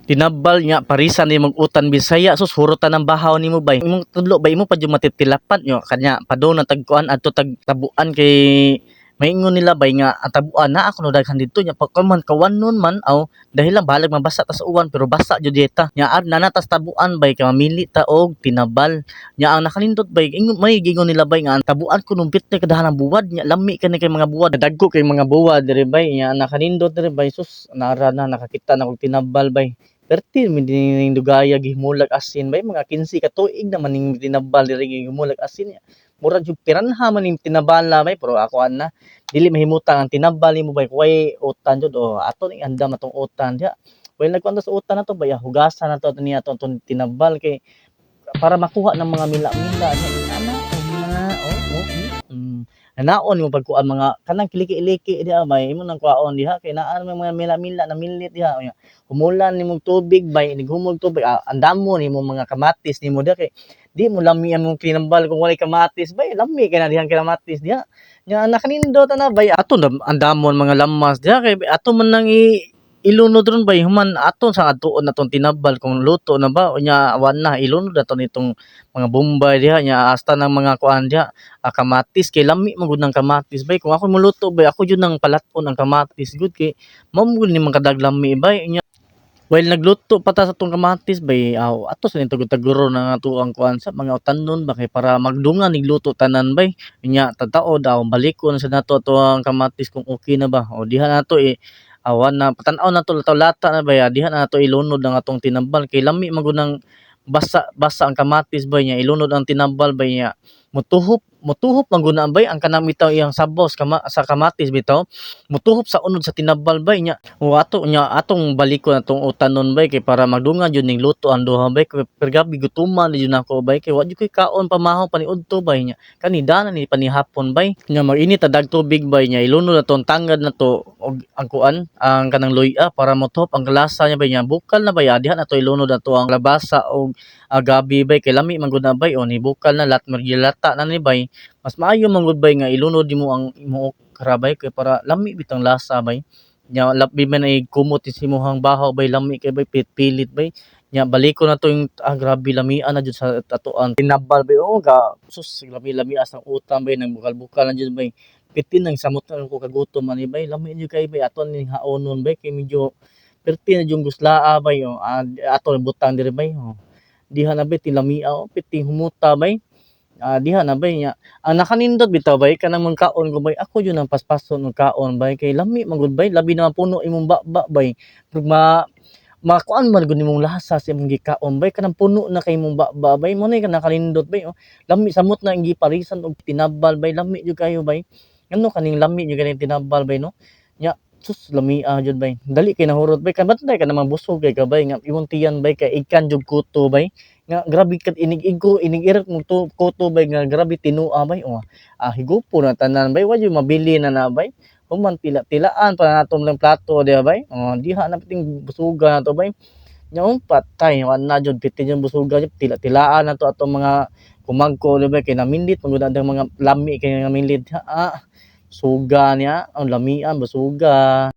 Tinabal nga parisan ni mong utan Bisaya, sus, hurutan ang bahaw nimo bay. Imong tudlo bay, imo pa jud matitilapan yo kanya padung na tagkuan adto tag tabuan kay maingon nila bay nga ang tabuan na ako no daghan didto nya pagka man kawanon man aw dahil lang bahalag mabasa ta sa uwan, pero basa jud ta nya ar na tas tabuan bay kay mamili ta og tinabal. Nya ang nakanindot bay, ingon may gingon nila bay nga ang tabuan kuno pit kadahan ang buwad nya lami kani kay mga buwad, dagko kay mga buwad diri bay. Nya ang nakanindot diri bay, sus, nara na nakakita na og tinabal bay. Perti mi ning dugaya gihimulag asin bay, mga 15 ka tuig naman ning tinabal diri gihimulag asin. Murag jud piranha man ning tinabala bay, pero ako ana dili mahimutang ang tinabal nimo bay kuway utan jud. O ato ning andam atong utan diha. Well, nagkuan ta sa utan nato bay, hugasan nato ato niya atong tinabal kay para makuha ng mga mila-mila niya ana oh, na oh, Naon mo pagkuan mga kanang kiliki-iliki diha bay, imo nang kuhaon diha kay naa may mga mila-mila na milit diha. Unya humulan nimong tubig bay, nighumol tubig, andamo nimo mga kamatis nimo diha kay di mo lami ang imong tinambal kung walay kamatis bay. Lami kay na dihang kamatis diha. Nya nakanindot ana bay, ato andamon mga lamas diha kay ato man nang i ilunod ron bay. Human aton sa atuon natong tinabal kung luto na ba, unya awan na ilunod nato nitong mga bombay diha. Nya hasta ng mga kuan diha, kamatis, kay lami man gud ng kamatis bay. Kung ako moluto bay, ako jud nang palat-on ang kamatis gud kay mao man gud ni man lami bay. Nya while nagluto pa ta sa atong kamatis bay, aw ato sa ning taguro na ato ang kuan sa mga utanon ba kay para magdungan nig luto tanan bay. Nya tataod aw balikon sa nato ato ang kamatis kung okay na ba. O diha nato eh awan na patan-aw nato lata na bay, diha na nato ilunod ang atong tinambal kay lami man gud ng basa basa ang kamatis bay. Nya ilunod ang tinambal bay, nya motuhop motuhop man gud na bay ang kanang bitaw iyang sabaw sa kamatis bitaw, motuhop sa unod sa tinabal bay. Nya o ato nya atong balikon atong utanon bay kay para magdungan jud ning luto ang duha bay. Kay pero grabe gutuman jud nako bay kay wa jud koy kaon pamahaw paniudto bay. Nya kani dana ni panihapon bay. Nya mag-init ta dag tubig bay, nya ilunod atong tangad na to og ang kuan ang kanang luya para motuhop ang lasa niya bay. Nya bukal na bay, diha na to ilunod ato ang labasa og gabi bay kay lami man gud na bay. O ni bukal na lat magilata na ni bay. Mas maayo man gud bay nga ilunod nimo ang imong okra bay kay para lami bitang lasa bay. Nya labi man ay kumot is imong bahaw bay, lami kay bay, pilit bay. Nya balikon na to yung grabe lamian na jud sa atoang tinabal bay. Oh ga sus, lami lami as ang utan bay, nang bukal-bukal na jud bay. Pitin nang samot na ko kagutom ani bay, lami jud kay bay. Ato ning haonon bay kay medyo perti na jud guslaa bay. Oh, ato butang diri bay. Oh, diha na bay tilamia, oh, piting humuta bay. Diha na bay. Nya ang nakanindot bitaw bay, kanang magkaon ko bay, ako jud ang paspason og kaon bay kay lami man gud bay, labi na puno imong baba bay. Murag ma makuan man gud nimong lasa sa imong gikaon bay, kanang puno na kay imong baba bay. Mo na nakanindot bay. Oh, lami samot na ang giparisan og tinabal bay, lami jud kayo bay. Ngano kaning lami jud kaning tinabal bay, no? Nya sus, lamia jud bay, dali kay nahurot bay. Kabantay ka naman, busog kay ka bay nga imong tiyan bay kay ikan jud kuto bay nga grabe kad inig igo inig irak mo to kuto bay nga grabe tinua bay. Oh, higupo na tanan bay, wa jud mabili na na bay. Human tila-tilaan pa nato lang plato diha bay. Oh, diha na piting busuga na to bay. Nya patay wa na jud piti yung busuga jud, tila-tilaan na to atong mga kumagko di ba kay namindit man gud ang mga lami kay namindit. Ah, suga niya ang lamian busuga.